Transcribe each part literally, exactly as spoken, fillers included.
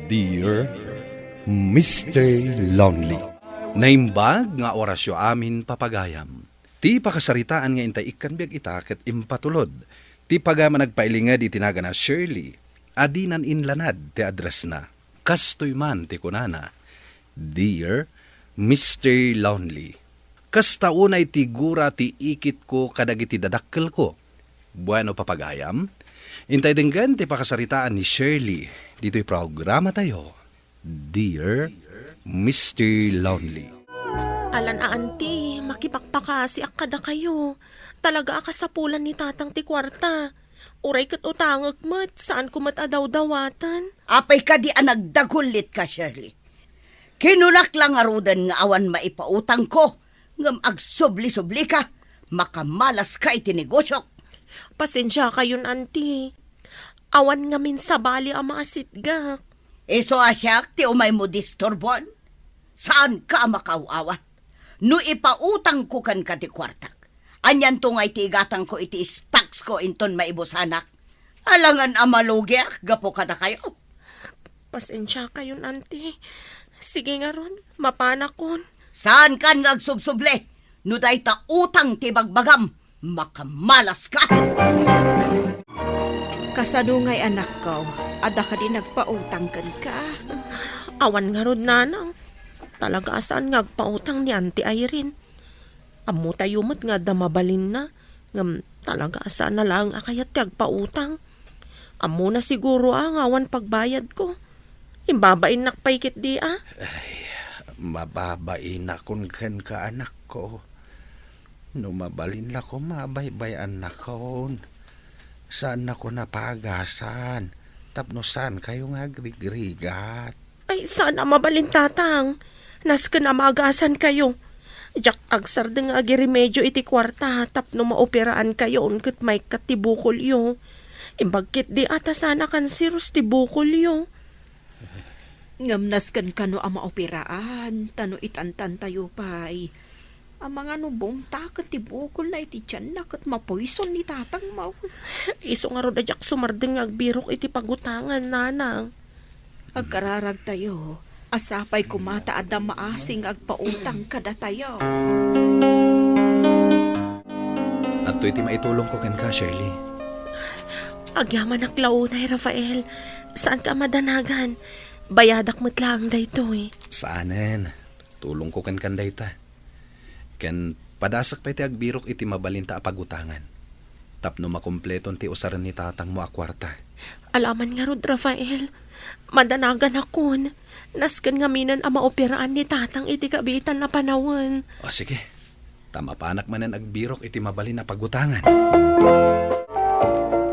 Dear Mister Lonely. Naimbag nga orasyo amin, papagayam. Ti pakasaritaan nga intay ikkan biag ita ket impatulod ti pagayam a nagpailinged iti nagan a Shirley a dinan inlanad ti addressna. Kastoy man ti kunana, "Dear Mister Lonely, kasta unay ti gura ti ikitko kadagiti dadakkelko." Bueno, papagayam, intay denggen ti pakasaritaan ni Shirley ditoy programatayo, Dear Mister Lonely. Alan a, anti, makipakpakasiak kadakayo. Talaga a kasapulan ni tatang ti kuarta. Uray ket utangek met, saanko met a dawdawaten. Apay kadi a nagdagullitka, Shirley? Kinunak la ngaruden nga awan maipautangko, ngem agsubli-sublika, makamalaska iti negosiok. Pasensiakayon, anti. Awan ngamin sabali a maasitgak. Isu a siak ti umaymo disturbon? Saanka a makaaw-awa. No ipautangko kenka ti kuartak, anianto ngay ti igatangko iti stocks ko inton maibusanak? Alangan a malugiak gapu kadakayo. Pasensiakayon, anti. Sige ngarud, mapanakon. Saankan nga agsubsubli? No dayta utang ti bagbagam, makamalaska. Kasano ngay, anakko? Adda kadi nagpautang kenka? Awan ngarud, nanang. Talaga a saan nga agpautang ni Auntie Irene. Ammotayo met nga adda mabalinna, ngem talaga a saan a laeng a kayat ti agpautang. Ammona siguro a nga awan pagbayadko. Imbabainnak pay ketdi a. Ay, mababainakon kenka, anakko. No mabalinnak, mabaybay-annakon. Saannakon a paagasan tapno saankayo nga agrigrigat. Ay, saan a mabalin, tatang. Nasken a maagasankayo. Diak agsardeng nga agiremedio iti kuarta tapno maoperaankayon ket maikkat ti bukolyo. Imbag ketdi a ta saan a kanseros ti bukolyo. Ngem nasken kano a maoperaan, ta no itantantayo pay, amangan no bungtaket ti bukolna iti tianna ket mapoison ni tatangmo. Isu ngarud a diak sumardeng nga agbirok iti pagutangan, nanang. Agkararagtayo, a sapay koma ta adda maasi nga agpautang kadatayo. Adtoy ti maitulongko kenka, Shirley. Agyamanak la unay, Rafael. Saanka a madanagan. Bayadak met laeng daytoy. Saanen. Tulongko kenkan dayta. Ken padasek pay ti agbirok iti mabalinta a pagutangan tapno makumpleton ti usaren ni tatangmo a kuarta. Alaman ngarud, Rafael, madanaganakon. Nasken ngaminen a maoperaan ni tatang iti kabiitan a panawen. O, sige. Ta mapanak manen agbirok iti mabalin a pagutangan.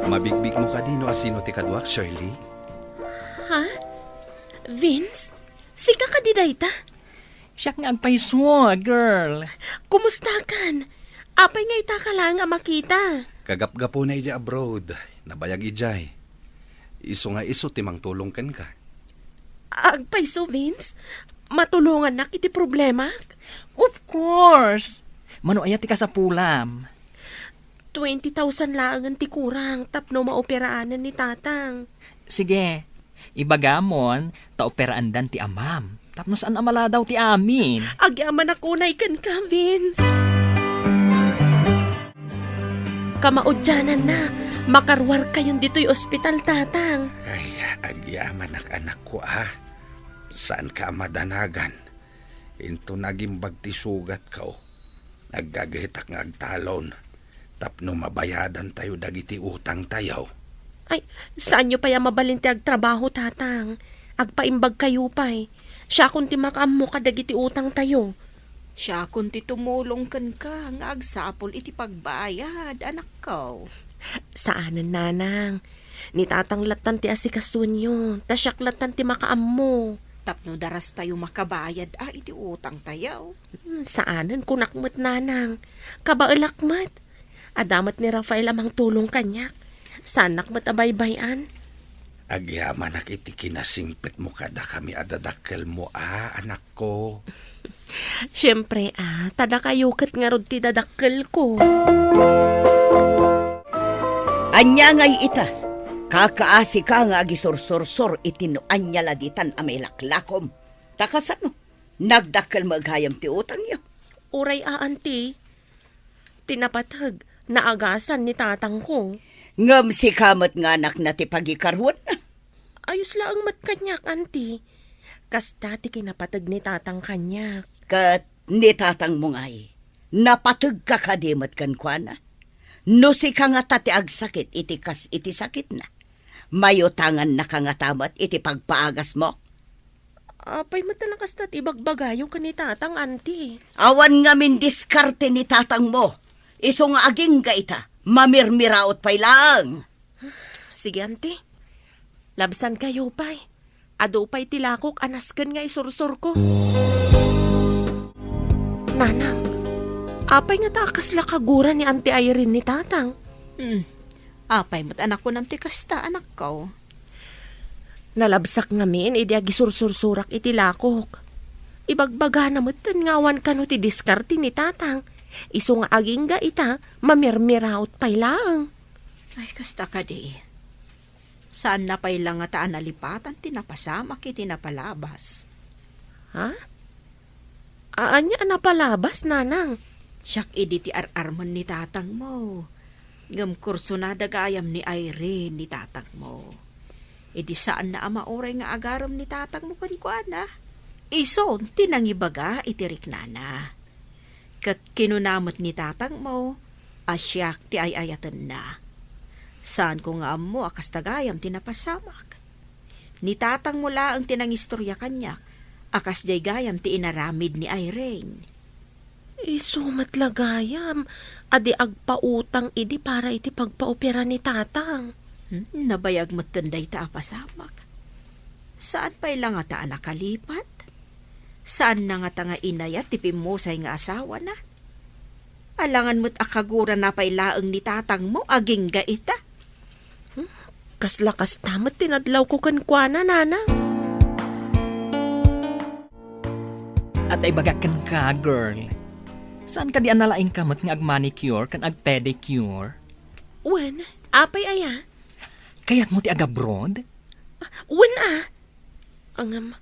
Mabigbigmo kadi no asino ti kaduak, Shirley? Ha? Vince? Sika kadi dayta? Siak nga agpayso, girl. Kumustakan? Apay nga itaka laeng a makita? Kagapgapuna idiay abroad. Nabayag idiay. Isu nga isu ti mangtulong kenka. Agpayso, Vince? Matulongannak iti problemak? Of course! Mano aya ti kasapulam? Twenty thousand laengen ti kurang tapno maoperaanen ni tatang. Sige, ibagamon ta operaandan ti amam tapno saan a maladaw ti amin. Agyamanak unay kenka, Vince. Kamaudiananna, makaruarkayon ditoy ospital, tatang. Ay, agyamanak, anakko, a. Saanka a madanagan. Inton agimbag ti sugatko, naggaghetak nga agtalon tapno mabayadantayo dagiti utangtayo. Ay, saanyo pay a mabalin ti agtrabaho, tatang. Agpaimbagkayo pay. Siakon ti makaammo kadagiti utangtayo. Siakon ti tumulong kenka nga agsapul iti pagbayad, anakko. Saanen, nanang. Ni tatang lattan ti asikasoenyo, ta siak lattan ti makaammo. Tapno darastayo makabayad a iti utangtayo. Hmm, saanen, kunak met, nanang. Kabaelak met. Adda met ni Rafael a mangtulong kaniak. Saannak met a baybay-an. Agyamanak iti kinasingpetmo kadakami a dadakkelmo a, anakko. Siempre, a, ta dakayo ket ngarud ti dadakkelko. Ania ngay ita? Akaasi ka nga agisursursor iti no ania la ditan a mailaklakom. Ta kasano? Nagdakkel met gayam ti utangyo. Uray a, anti, ti napateg, naagasan ni tatangko. Ngem sika met nga anakna ti pagikaruenna. Ayos laeng met kaniak, anti. Kasta ti kinapateg ni tatang kaniak. Ket ni tatangmo ngay, napategka kadi met kenkuana? No sika ngata ti agsakit iti kas iti sakitna, mayutangannaka ngata met iti pagpaagasmo? Apay met a nakastat ibagbagayo ken ni tatang, anti? Awan ngamin diskarte ni tatangmo. Isu nga agingga ita, mamirmiraot pay laeng. Sige, anti. Labsankayo pay. Adu pay ti lakok a nasken nga isursurko. Nanang, apay ngata a kasla kagura ni Anti Irene ni tatang? Hmm. Apay met a nakunam ti kasta, anakko? Nalabsak ngamin idi agisursursurak iti lakok. Ibagbagana metten nga awan kano ti diskarte ni tatang. Isu nga agingga ita, mamirmiraot pay laeng. Ay, kasta kadi. Saanna pay la ngata a nalipatan ti napasamak iti napalabas. Ha? Ania a napalabas, nanang? Siak idi ti ar-armen ni tatangmo. Ngem kursunada gayam ni Irene ni tatangmo. Idi saanna a mauray nga agarem ni tatangmo kenkuana. Isun ti nangibaga iti riknana. Ket kinuna met ni tatangmo a siak ti ay-ayatenna. Saanko nga ammo a kasta gayam ti napasamak. Ni tatangmo laeng ti nangistoria kaniak a kasdiay gayam ti inaramid ni Irene. Isu met la gayam a di agpautang idi para iti pagpaopera ni tatang. Hmm, nabayag metten dayta a pasamak. Saan pay la ngata a nakalipat? Saanna ngata nga inayat ti pimmusay nga asawana? Alangan met a kagurana pay laeng ni tatangmo agingga ita. Hmm? Kasla kasta met ti nadlawko kenkuana, nanang. Adda ibagak kenka, girl. Saan kadi a nalaingka met nga agmanicure ken agpedicure? Wen, apay aya? Kayatmo ti agabroad? Ah, wen a. Ngem,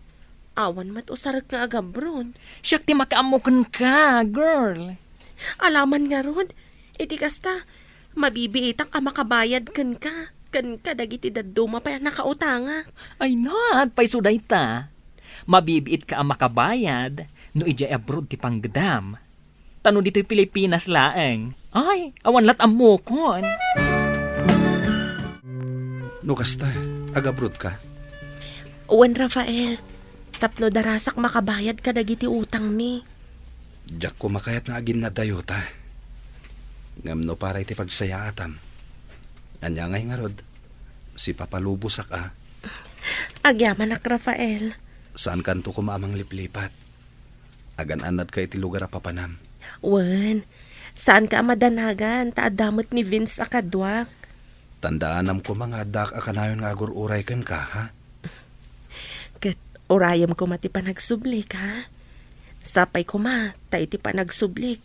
awan met usarek nga agabroad. Siak ti makaammo kenka, girl. Alaman ngarud, iti kasta, mabibiitak a makabayad kenka, ken kadagiti dadduma pay a nakautangak. Ay, not, pay isu dayta. Mabibiitka a makabayad no idiay abroad ti panggedam. Ta no ditoy Pilipinas laeng, ay, awan lat ammokon. No kasta, agabroad ka? Wen, Rafael, tapno darasak makabayad kadagiti utangmi. Diak koma kayat nga aginnadayota. Ngem no para iti pagsayaatam, ania ngay ngarud, sipapalubosak a. Agyamanak, Rafael. Saankanto koma a mangliplipat. Agan-annadka iti lugar a papanam. Wen, saanka a madanagan ta adda met ni Vince a kaduak. Tandaanam koma nga addaak a kanayon nga agur-uray kenka, ha? Ket urayem koma ti panagsublik, ha? Sapay koma ta iti panagsublik,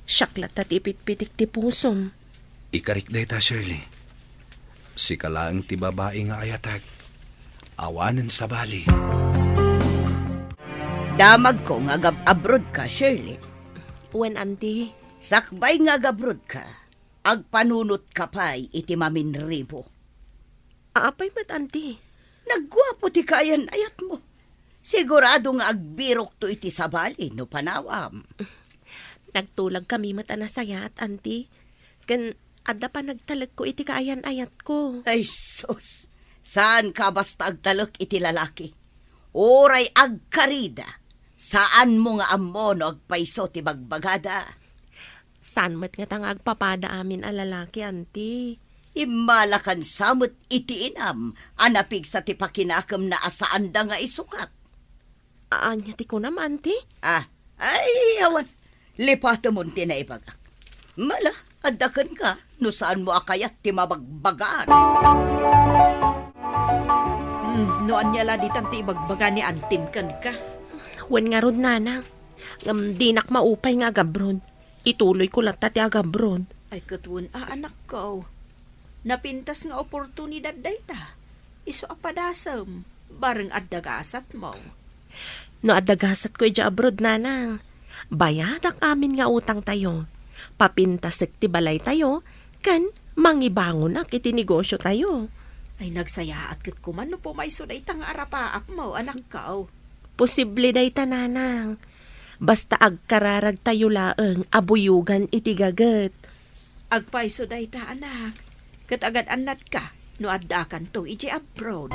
siak latta ti ipitpitik ti pusom. Ikarik dayta, Shirley. Sika laeng ti babai nga ayatek. Awanen sabali. Damagko nga agab-abroad ka, Shirley. Wen, anti. Sakbay nga agabroad ka, agpanunot ka pay iti maminribo. Apay met, anti? Nagguapo ti kaayan-ayatmo. Sigurado nga agbirokto iti sabali no panawam. Nagtulag kami met a nasayaat, anti. Ken adda panagtalekko iti kaayan-ayatko. Ay, sus! Saanka basta agtalek iti lalaki? Uray agkarida, saanmo nga ammo no agpayso ti bagbagada. Saan met ngata nga agpapada amin a lalaki, anti? Immalakan sa met iti inam a napigsa ti pakinakemna a saanda nga isukat. Ania ti kunam, anti? Ah, ay, awan. Lipatemon ti naibagak. Mala, adda kenka, no saanmo a kayat ti mabagbagaan. Hmm, no ania la ditan ti ibagbaga ni antim kenka? Wen ngarud, nanang. Ngem dinak maupay nga agabroad. Ituloyko latta ti agabroad. Ay, ket wen a, anakko. Napintas nga oportunidad dayta. Isu a padasem, bareng adda gasatmo. No adda gasatko idiay abroad, nanang, bayadak amin nga utangtayo. Papintasek ti balaytayo, ken mangibangonak iti negosiotayo. Ay, nagsayaat ket koma no pumayso dayta nga arapaapmo, anakko. Posible dayta, nanang. Basta agkararagtayo laeng a buyogan iti gaget. Agpayso dayta, anak, ket agan-annadka no addakanto idiay abroad.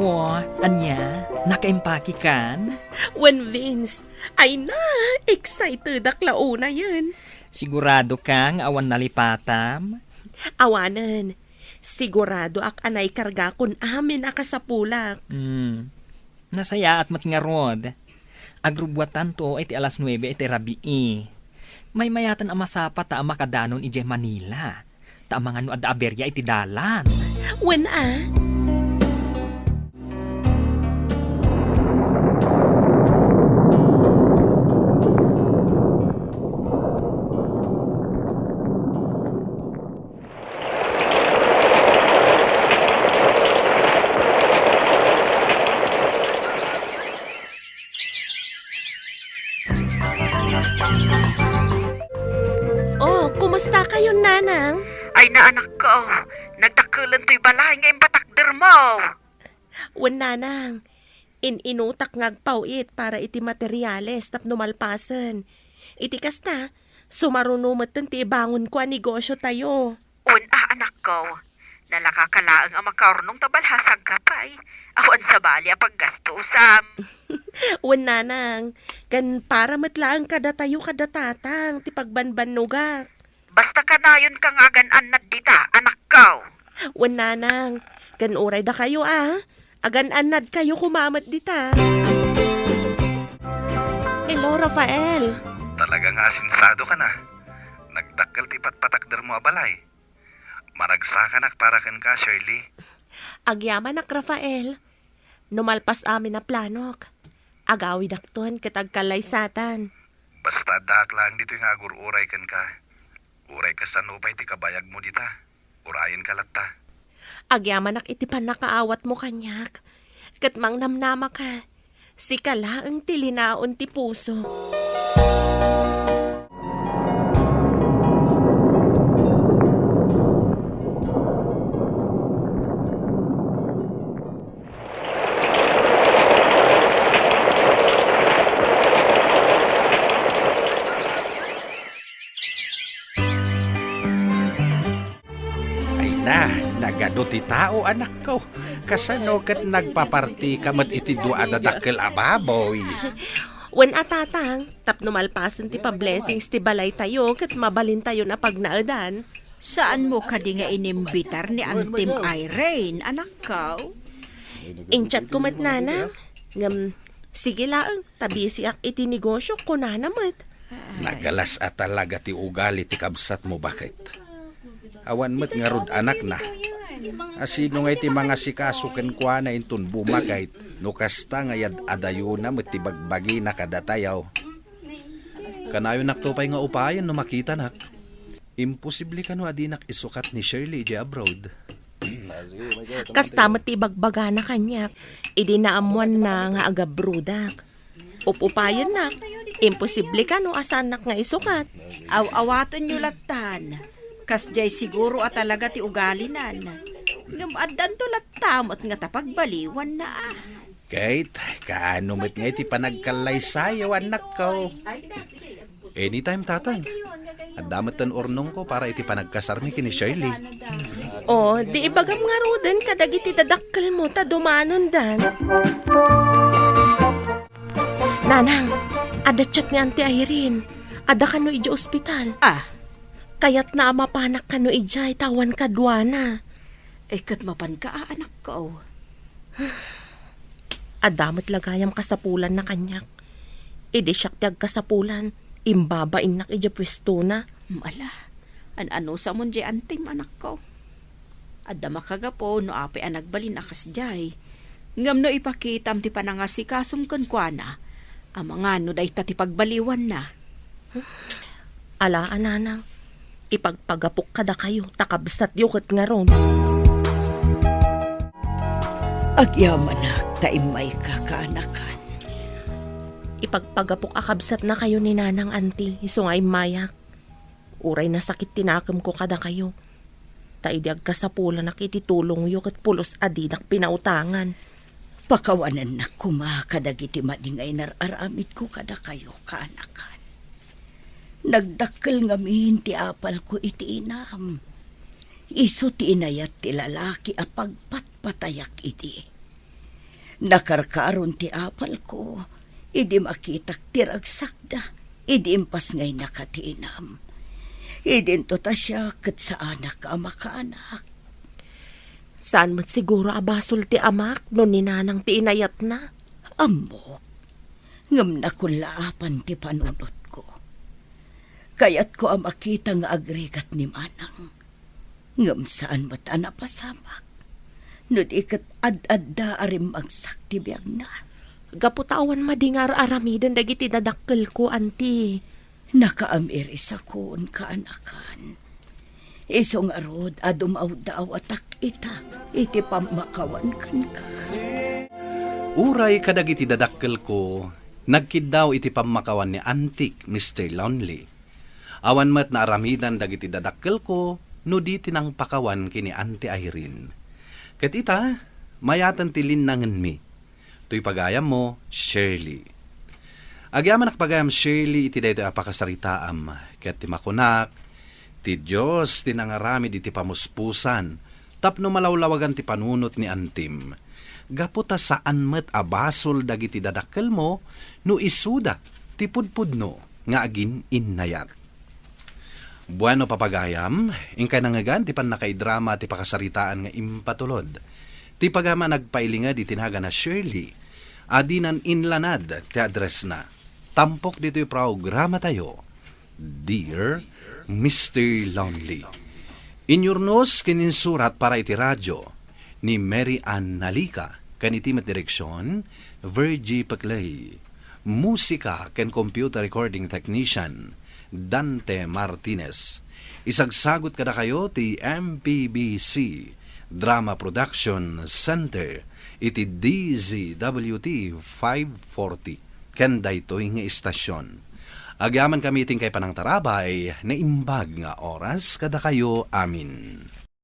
O, ania, nakaimpakikan? Wen, Vince, ay na, excitedak la unayen. Siguradoka nga awan nalipatam? Awanen, siguradoak a naikargakon amin a kasapulak. Hmm. Nasayaat met ngarud. Agrubbuatanto iti alas nuebe iti rabii. Maymayaten a masapata a makadanon idiay Manila. Ta amangan no adda aberia iti dalan. Wen a. Oh, kumusta kayon, nanang? Ay na, anakko, nagdakkelentoy balay nga impatakdermo. Wen, nanang, in-inutak nga agpaw-it para iti materiales tapno malpasen. Iti kasta, sumaruno metten ti ibangonko a negosiotayo. Wen a, anakko, nalakaka laeng a makaurnong ta balhasangka pay. Awan sabali a paggastusam. Wen, nanang, ken para met laeng kadatayo kada tatang ti pagbanbannogak. Basta kanayonka nga agan-annad dita, anakko. Wen, nanang, ken uray dakayo a, agan-annadkayo koma met dita. Hello, Rafael. Talaga nga asensadoka na. Nagdakkel ti patpatakdermo a balay. Maragsakanak para kenka, Shirley. Agyamanak, Rafael. No malpas amin a planok, agawidakton ket agkallaysatan. Basta addaak laeng ditoy nga agur-uray kenka. Uray kasano pay ti kabayagmo dita, urayenka latta. Agyamanak iti pannakaawatmo kaniak, ket mangnamnamaka, sika laeng ti linaon ti pusok. Ay na, nagadu ti tao, anakko. Kasano ket nagpapartika met iti dua a dadakkel a baboy? Wen a, tatang, tapno malpasen ti pablessings ti balaytayo ket mabalintayon a pagnaedan. Saanmo kadi nga inimbitar ni Antim Irene, anakko? Inchatko met, nanang. Ngem, sige laeng, ta bisiak iti negosio, kunana met. Nagalas a talaga ti ugali ti kabsatmo, baket. Awan met ngarud anakna. A sino ngay ti mangasikaso kenkuana inton bumakayt, no kasta nga yad-adayona met ti bagbagina kadatayo? Kanayonnakto pay nga upayen no makitanak. Imposible kano a dinak isukat ni Shirley idiay abroad. Kasta met ti ibagbagana kaniak, idi naammoanna nga agabrodak. Up-upayennak, imposible kano a saannak nga isukat. Aw-awatenyo lattan. Kasdiay siguro a talaga ti ugalinan. Ngem addanto latta met nga ta pagbaliwanna a. Kate, kaano met ngay ti panagkallaysayo, annakko? Anytime, tatang. Adda metten urnongko para iti panagkasarmi ken ni Shirley. O, di ibagam ngaruden kadagiti dadakkelmo ta dumanondan. Nanang, adda chat ni Auntie Irene. Adda kano idiay ospital. Ah. Kayatna a mapanak kano idiay ta awan kaduana. Eh, ket mapanka a, anakko? Adda met la gayam kasapulanna kaniak. Idi siak ti agkasapulan, imbabainnak idiay puestona. Ala, an-anusamon diay antim, anakko? Adda makagapu no apay a nagbalin a kasdiay. Ngem no ipakitam ti panangasikas-om kenkuana, amangan no dayta ti pagbaliwanna. Ala a, nanang. Ipagpagapok kadakayo, ta kabsatyo ket ngarud. Agyamanak ta immayka, kaanakan. Ipagpagapok a kabsatnakayo ni Nanang, Anti, isu nga immayak. Uray nasakit ti nakemko kadakayo. Ta idi agkasapulanak iti tulongyo ket pulos a dinak pinautangan. Pakawanennak koma kadagiti madi nga inar-aramidko kadakayo, kaanakan. Nagdakkel ngamin ti apalko iti inam. Isu ti inayat ti lalaki a pagpatpatayak idi. Nakarkaron ti apalko idi makitak ti ragsakda idi impasngaynak ti inam. Idinto ta siak ket saanak a makaanak. Saan met siguro a basol ti amak no ni Nanang ti inayatna? Ammok, ngem nakullaapan ti panunotko. Kayatko a makita nga agrigat ni Manang. Ngem saan met a napasamak no di ket ad-adda a rimmagsak ti biagna. Gapu ta awan madi nga ar-aramiden dagiti dadakkelko, Anti. Nakaamirisakon, kaanakan. Isu ngarud a dumawdawatak ita iti pammakawan kenka. Uray kadagiti dadakkelko, nagkiddaw iti pammakawan ni Antik, Mister Lonely. Awan met naaramidan dagiti dadakkelko no di ti nangpakawan ken ni Anti Irene. Ket ita, mayaten ti linnangenmi. Toy pagayammo, Shirley. Agyamanak pagayam, Shirley, iti daytoy a pakasaritaam, ket ti makunak, ti Dios ti nangaramid iti pamuspusan tapno malawlawagan ti panunot ni Antim. Gapu ta saan met a basol dagiti dadakkelmo no isuda ti pudpudno nga agin-innayat. Bueno, papagayam, inkay nangngegan ti pannakaidrama ti pakasaritaan nga impatulod. Ti pagayam a nagpailinged iti nagan a Shirley, a dinan inlanad ti addressna. Tampok ditoy programatayo, Dear Mister Lonely. Inyurnos ken insurat para iti radio ni Mary Ann Nalica, ken iti met direksion, Virgie Peclay. Musika ken computer recording technician, Dante Martinez. Isagsagut kadakayo ti M P B C Drama Production Center iti D Z W T five forty ken daytoy nga istasion. Agyamankami iti inkay panangtarabay, naimbag nga oras kadakayo amin.